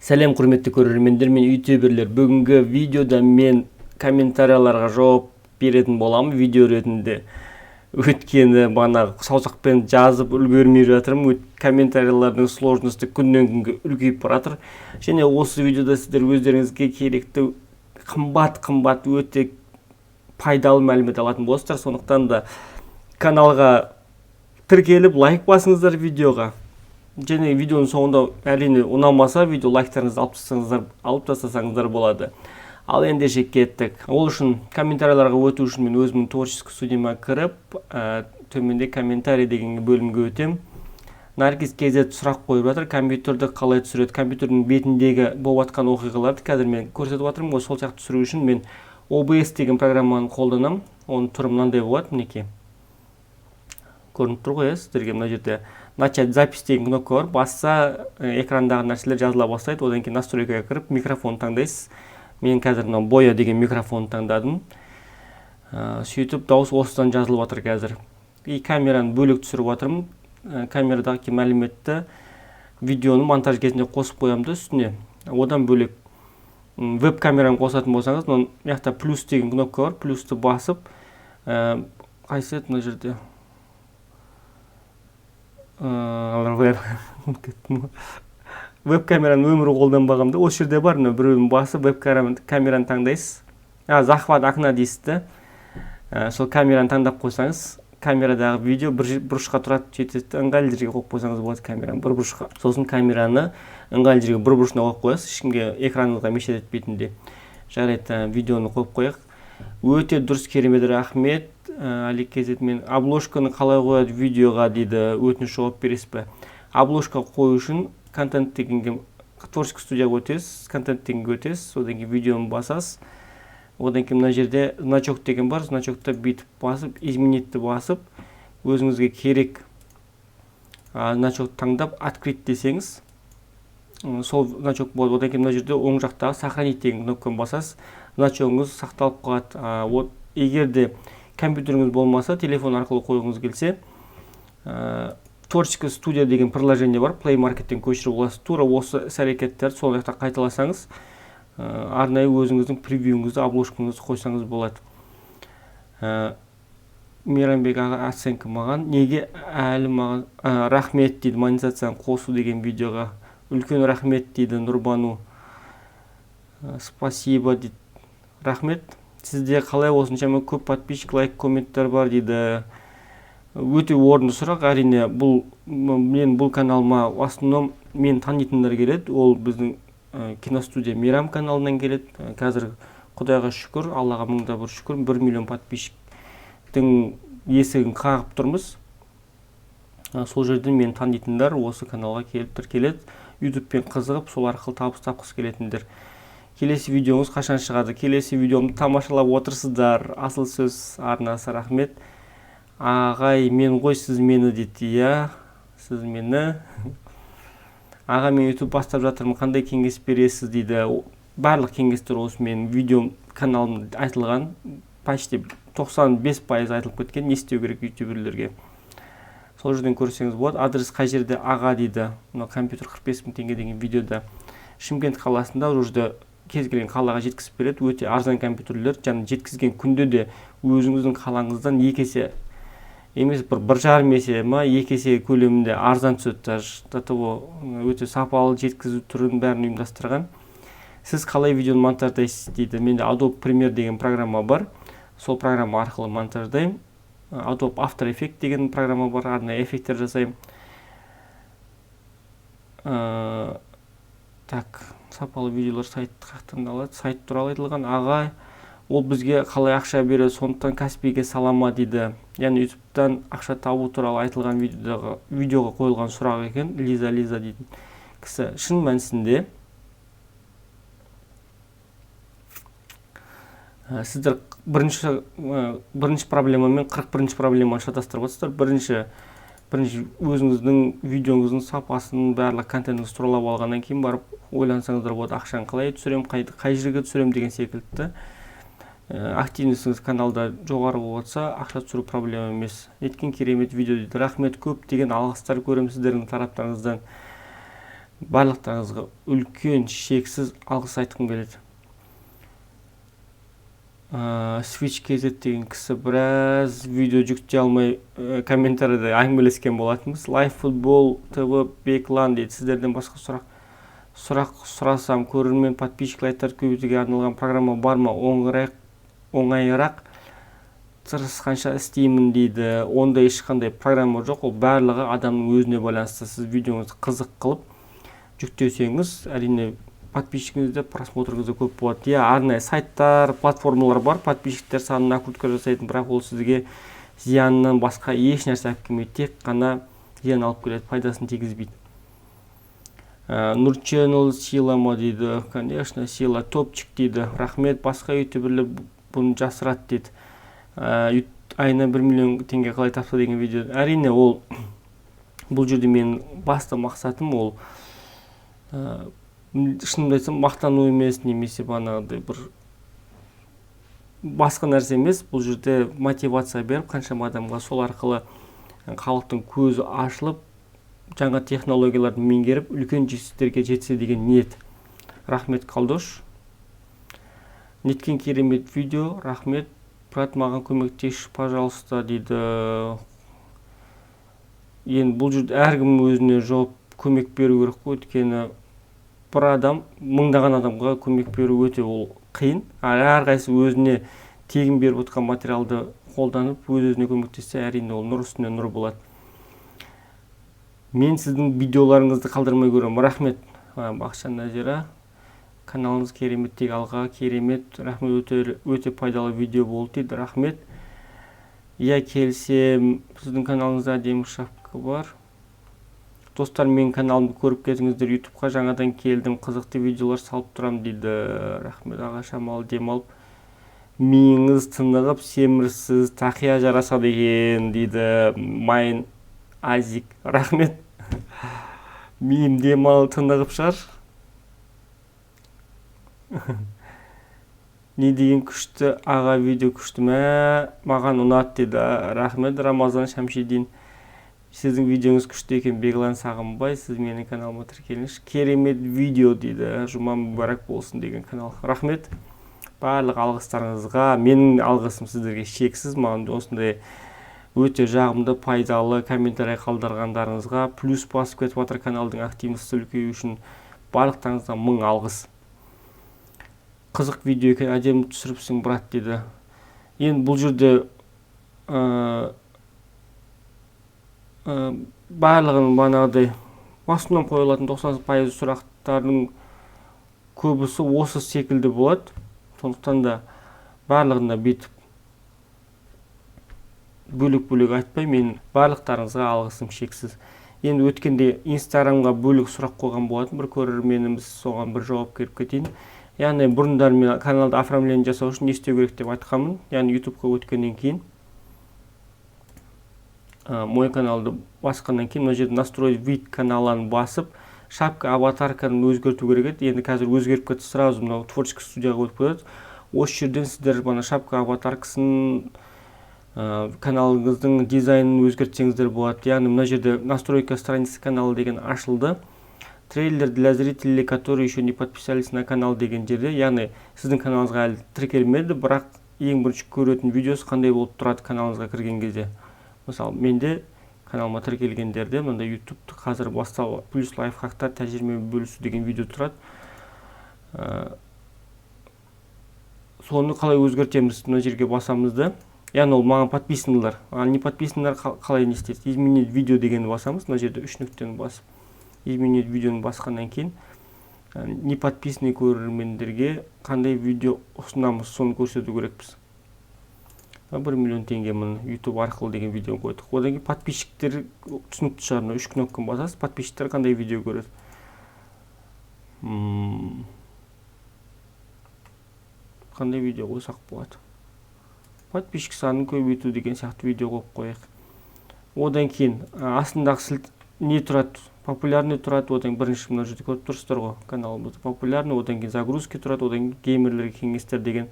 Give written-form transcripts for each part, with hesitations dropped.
Сәлем, құрметті көрермендер мен ютуберлер! Бүгінгі видеода мен комментарияларға жауап беретін боламын видео ретінде. Өйткені бағана саусақпен жазып үлгермей жатырмын. Комментариялардың сложности күннен күнге үлкейіп бара жатыр. Және осы видеода сіздер өздеріңізге керекті қымбат қымбат, өте пайдалы мәлімет алатын боласыздар. Сондықтан да каналға тіркеліп, лайк басыңыздар видеоға. Және видеоның соңында, әрине, ұнамаса видео, лайктарыңызды алып тастасаңыздар, алып тастасаңыздар болады. Ал ендеше кеттік. Ол үшін, комментарияларға өту үшін мен өзімнің творческий студияма кіріп, төменде «Комментарий» деген бөлімге өтем. Наргиз KZ сұрақ қойып жатыр: компьютерді қалай түсіреді? Компьютердің бетіндегі болып жатқан оқиғаларды қазір мен көрсетіп жатырмын ғой, сол сияқты түсіру үшін мен OBS деген программаны қолданамын. Оның түрі мынандай болады, мінекей, көрініп тұр ғой, иә, сіздерге? Мына жерде «Начать запись» деген кнопка бар. Басса, экрандағы нәрселер жазыла бастайды. Одан кейін настройкаға кіріп, микрофон таңдайсыз. Мен қазір мынау Боя деген микрофон таңдадым. Сөйтіп дауыс осыдан жазылып жатыр қазір. И камераны бөлек түсіріп жатырмын. Камерадағы мәліметті видеоны монтаж кезінде қосып қоямын да үстіне. Одан бөлек веб камераны қосатын болсаңыз, мына жақта плюс деген кнопка бар. Плюсті басып, қайсы еді мына жерде, веб камераны өмірі қолданбағанмын да, осы жерде бар, мына біреуін басып, веб камераны таңдайсыз. «Захват окна» дейсіз да, сол камераны таңдап қойсаңыз, камерадағы видео бір бұрышқа тұрады. Жетеді, ыңғайлы жерге қойып қойсаңыз болады камераны бір бұрышқа. Сосын камераны ыңғайлы жерге, бір бұрышына қойып қоясыз, ешкімге, экраныңызға мешать етпейтіндей. Жарайды, видеоны қойып қояйық. Өте дұрыс, керемет, рахмет. Алик KZ мен обложканы қалай қояды видеоға дейді, өтініш, жауап бересіз бе? Обложка қою үшін контент дегенге, творческий студияға өтесіз, контент дегенге өтесіз, одан кейін видеоны басасыз. Одан кейін мына жерде значок деген бар. Значокты бүйтіп басып, «Изменить» басып, өзіңізге керек значок таңдап, «Открыть» десеңіз, сол значок болады. Одан кейін мына жерде оң жақтағы «Сохранить» деген кнопканы басасыз, значогыңыз сақталып қалады. Вот, егер де компьютеріңіз болмаса, телефон арқылы қойғыңыз келсе, творческая студия деген приложение бар, Play Маркеттен көшіріп аласыз. Тура осы іс әрекеттерді сол жақта қайталасаңыз, арнайы өзіңіздің превьюңізді, обложкаңызды қойсаңыз болады. Мейрамбек аға, оценка маған неге әлі маған? Рахмет дейді, монетизацияны қосу деген видеоға үлкен рахмет дейді. Нұрбану, спасибо дейді, рахмет. Сізде қалай осыншама көп подписчик, лайк, комменттер бар дейді. Өте орынды сұрақ, әрине. Бұл мен бұл каналыма в основном мен танитындар келеді. Ол біздің киностудия Мейрам каналынан келеді. Қазір құдайға шүкір, Аллаға мың да бір шүкір, 1 миллион подписчиктің есігін қағып тұрмыз. Сол жерден мен танитындар осы каналға келіп тіркеледі, Ютубпен қызығып, сол арқылы табыс тапқысы келетіндер. Келесі видеоңыз қашан шығады? Келесі видеомды тамашалап отырсыздар. Асыл сөз арнасы, рахмет. Ағай, мен ғой, сіз мені дейді. Иә, сіз мені. Аға, мен Ютуб бастап жатырмын, қандай кеңес бересіз дейді. Барлық кеңестер осы менің видео каналымда айтылған, почти 95% айтылып кеткен, не істеу керек ютуберлерге. Сол жерден көрсеңіз болады. Адрес қай жерде, аға дейді. Мына компьютер 45 мың теңге деген видеода Шымкент қаласында. Ол жерде кез келген қалаға жеткізіп береді. Өте арзан компьютерлер және жеткізген күнде де өзіңіздің қалаңыздан екі есе емес, бір 1,5 есе ма, 2 есе көлемінде арзан түседі. Даже до того өте сапалы жеткізу түрін бәрін ұйымдастырған. Сіз қалай видеоны монтаждайсыз дейді. Менде Adobe Premiere деген программа бар, сол программа арқылы монтаждаймын. Adobe After Effects деген программа бар, арнайы эффекттер жасаймын. Так, сапалы видеолар сайт қаяқтан алады? Сайт туралы айтылған. Аға, ол бізге қалай ақша береді, сондықтан Каспиге сала ма дейді. Яғни Ютубтан ақша табу туралы айтылған видеодағы, видеоға қойылған сұрақ екен. Лиза, Лиза дейтін кісі. Шын мәнісінде, сіздер бірінші проблема мен 41-ші проблеманы шатастырып отырсыздар. Бірінші өзіңіздің видеоңыздың сапасын, барлық контентіңізді туралап алғаннан кейін барып ойлансаңыздар болады, ақшаны қалай түсіремін, қай жерге түсіремін деген секілді. Активностіңіз каналда жоғары болып жатса, ақша түсіру проблема емес. Неткен керемет видео дейді. Рахмет, көптеген алғыстар көремін сіздердің тараптарыңыздан. Барлықтарыңызға үлкен шексіз алғыс айтқым келеді. Switch KZ деген кісі біраз видео жүктей алмай, комментарийде әңгімелескен болатынбыз. Лайф футбол ТВ Беклан дейді: «Сіздерден басқа сұрақ сұрасам, көрермен, подписчик, лайктар көбейтуге арналған программа бар ма? Оңайырақ, тырысқанша істеймін», – дейді. Ондай ешқандай программа жоқ, ол барлығы адамның өзіне байланысты. Сіз видеоңызды қызық қылып жүктесеңіз, әрине, подписчигіңіз де, просмотрыңыз да көп болады. Иә, арнайы сайттар, платформалар бар подписчиктер санын накрутка жасайтын, бірақ ол сізге зиянынан басқа еш нәрсе алып келмейді, тек қана зиян алып келеді, пайдасын тигізбейді. Нұр Channel сила ма дейді. Конечно, сила. Топчик дейді: «Рахмет, басқа ютуберлер бұны жасырады», – дейді. Айына 1 миллион теңге қалай тапса деген видео. Әрине, ол бұл жерде менің басты мақсатым ол, шынымды айтсам, мақтану емес немесе бағанағыдай бір басқа нәрсе емес. Бұл жерде мотивация беріп, қаншама адамға сол арқылы халықтың көзі ашылып, жаңа технологияларды меңгеріп, үлкен жетістіктерге жетсе деген ниет. Рахмет, Қалдош. Неткен керемет видео, рахмет, брат, маған көмектесші, пожалуйста, дейді. Енді бұл жерде әркім өзіне жауап, көмек беру керек қой, өйткені бір адам мыңдаған адамға көмек беру өте ол қиын. Әрқайсысы өзіне тегін беріп отқан материалды қолданып, өз өзіне көмектессе, әрине, ол нұр үстіне нұр болады. Мен сіздің видеоларыңызды қалдырмай көремін. Рахмет. Бақытжан Назира, каналыңыз керемет, тек алға. Керемет, рахмет, өте өте пайдалы видео болды дейді. Рахмет. Иә, келісемін, сіздің каналыңызда әдемі шапка бар. Достар, менің каналымды көріп кетіңіздер, Ютубқа жаңадан келдім, қызықты видеолар салып тұрамын дейді. Рахмет, аға. Шамалы демалып, миыңыз тынығып, семірсіз, тақия жарасады екен дейді Майн Азик. Рахмет, миым демалып, тынығып шығар. Не деген күшті, аға, видео күшті, мә, маған ұнады дейді. Рахмет, Рамазан Шәмшидин. Сіздің видеоңыз күшті екен. Беглан Сағынбай, сіз менің каналыма тіркеліңізші. Керемет видео дейді. Жұма мүбәрак болсын деген канал. Рахмет барлық алғыстарыңызға. Менің алғысым сіздерге шексіз, маған осындай өте жағымды, пайдалы комментарий қалдырғандарыңызға, плюс басып кетіп жатыр каналдың активності үлкею үшін. Барлықтарыңызға мың алғыс. Қызық видео екен, әдемі түсіріпсің, брат, дейді. Енді бұл жерде барлығының бағанағыдай в основном қойылатын 90% сұрақтардың көбісі осы секілді болады. Сондықтан да барлығына бүйтіп бөлек бөлек айтпай, мен барлықтарыңызға алғысым шексіз. Енді өткенде Инстаграмға бөлек сұрақ қойған болатын бір көрерменіміз, соған бір жауап беріп кетейін. Яғни бұрындары мен каналды оформление жасау үшін не істеу керек деп айтқанмын. Яғни Ютубқа өткеннен кейін, «Мой каналды» басқаннан кейін, мына жерде «Настроить вид каналын» басып, шапка, аватарканы өзгерту керек еді. Енді қазір өзгеріп кетті, сразу мынау творческий студияға өтіп кетеді. Осы жерден сіздер мына шапка, аватаркасын, каналыңыздың дизайнын өзгертсеңіздер болады. Яғни мына жерде «Настройка страницы канала» деген ашылды. «Трейлер для зрителей, которые еще не подписались на канал» деген жерде, яғни сіздің каналыңызға әлі тіркелмеді, бірақ ең бірінші көретін видеосы қандай болып тұрады каналыңызға кірген кезде. Мысалы, менде каналыма тіркелгендерде мындай «Ютубты қазір бастау плюс лайфхактар, тәжірибе бөлісу» деген видео тұрады. Соны қалай өзгертеміз? Мына жерге басамыз да, яғни ол маған подписанныйлар, а не подписанныйлар қалай, не істейді? «Изменить видео» дегенді басамыз. Мына жерде үш нүктені басып, «Изменить видеоны» басқаннан кейін, не подписанный көрермендерге қандай видео ұсынамыз, соны көрсету керекпіз. «1 миллион теңге міне Ютуб арқылы» деген видеоны қойдық. Одан кейін подписчиктер түсінікті шығар, мына үш кнопканы басасыз, подписчиктер қандай видео көреді? Қандай видео қойсақ болады? Подписчик санын көбейту деген сияқты видео қойып қояйық. Одан кейін астындағы не тұрады? Популярный тұрады. Одан бірінші мына жерде көріп тұрсыздар ғой, каналымызда популярный, одан кейін загрузки тұрады, одан кейін геймерлерге кеңестер деген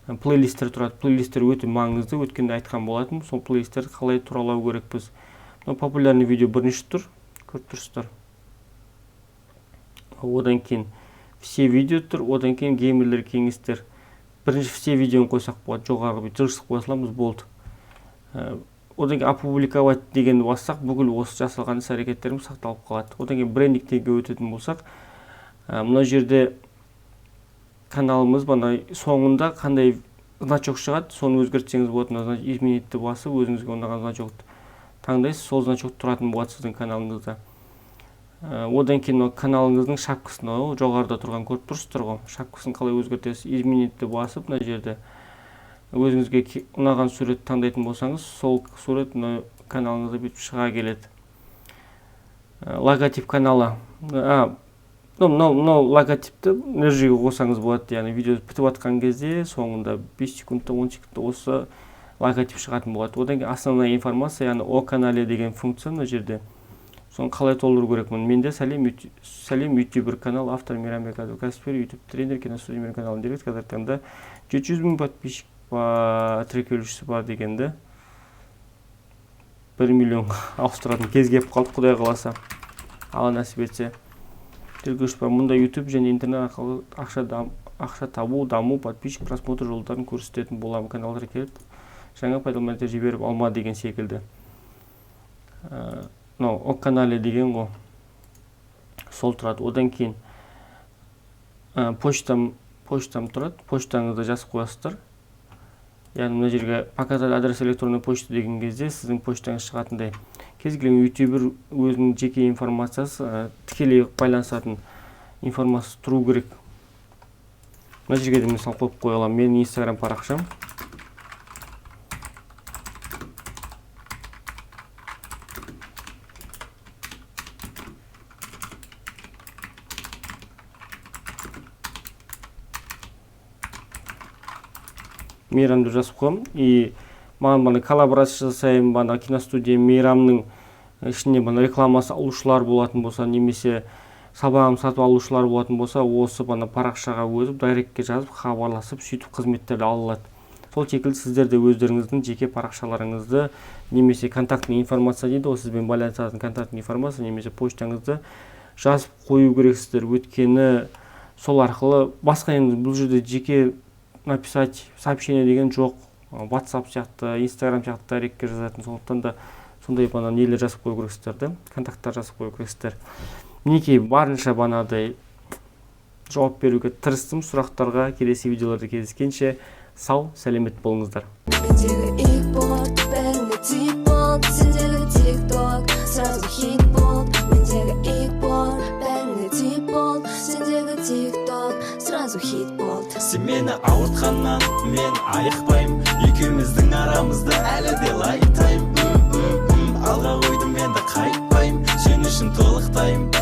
плейлисттер тұрады. Плейлисттер өте маңызды, өткенде айтқан болатынмын. Сол плейлисттерді қалай туралау керекпіз? Мынау популярный видео бірінші тұр, көріп тұрсыздар. Одан кейін все видео тұр, одан кейін геймерлер кеңестер. Бірінші все видеоны қойсақ болады, жоғарғы бүйтіп жылжытып қоя саламыз, болды. Одан кейін опубликовать дегенді бассақ, бүкіл осы жасалған іс әрекеттеріміз сақталып қалады. Одан кейін брендингтеге өтетін болсақ, мына жерде каналымыз мына соңында қандай значок шығады, соны өзгертсеңіз болады. Мына изменить басып, өзіңізге ұнаған значокты таңдайсыз, сол значок тұратын болады сіздің каналыңызда. Одан кейін мына каналыңыздың шапкасын, ол жоғарыда тұрған көріп тұрсыздар ғой, шапкасын қалай өзгертесіз? Изменить басып, мына жерде өзіңізге ұнаған суретті таңдайтын болсаңыз, сол сурет мына каналыңызда бүйтіп шыға келеді. Логотип каналы. Мынау логотипті мына жерге қойсаңыз болады, яғни видео бітіп жатқан кезде соңында 5 секундта, 10 секундта осы логотип шығатын болады. Одан кейін основная информация, яғни о канале деген функция мына жерде. Соны қалай толтыру керекмін? Менде сәлем ютубер канал, автор Мейрамбек Әділ, кәсіпкер, ютуб тренер, киностудия менің каналым директор. Қазіргі таңда 700 мың подписчик бар, тіркелушісі бар дегенді 1 миллионға ауыстыратын кез келіп қалды, Құдай қаласа, Алла нәсіп етсе. Тіркеуші бар. Мұнда YouTube және интернет арқылы ақша табу, даму, подписчик, просмотр жолдарын көрсететін боламын. Каналға тіркеліп, жаңа пайдалы мәліметтер жіберіп алма деген секілді. Мынау о канале деген ғой, сол тұрады. Одан кейін почтам тұрады, почтаңызды жазып қоясыздар. Яғни мына жерге показать адрес электронной почты деген кезде сіздің почтаңыз шығатындай. Кез келген ютубер өзінің жеке информациясы, тікелей байланысатын информациясы тұру керек. Мына жерге де мысал қойып қоя аламын. Менің инстаграм парақшам. Мейрам деп жазып қоямын. И маған бана коллаборация жасаймын, бана киностудия Мейрамның ішінде бана рекламасы алушылар болатын болса, немесе сабағым сатып алушылар болатын болса, осы бана парақшаға өтіп, директке жазып, хабарласып, сөйтіп қызметтерді ала алады. Сол секілді сіздер де өздеріңіздің жеке парақшаларыңызды немесе контактный информация дейді ғой, сізбен байланысатын контактный информация немесе почтаңызды жазып қою керексіздер. Өйткені сол арқылы басқа енді бұл жерде жеке написать сообщение деген жоқ, WhatsApp сияқты, Instagram сияқты директке жазатын. Сондықтан да сондай бана нелер жазып қою керексіздер да, контакттар жазып қою керексіздер. Мінекей, барынша банағыдай жауап беруге тырыстым сұрақтарға. Келесі видеоларда кездескенше сау сәлемет болыңыздар. Мендегі ик бәріне тип болды, сендегі тик-ток сразу хит болды. Мендегі ик бәріне тип болды, сендегі тик-ток сразу хит болды. Сен мені ауыртқаннан мен айықпаймын, екеуміздің арамызда әлі де лайк тайм. Алға қойдым, енді қайтпаймын, сен үшін толықтаймын.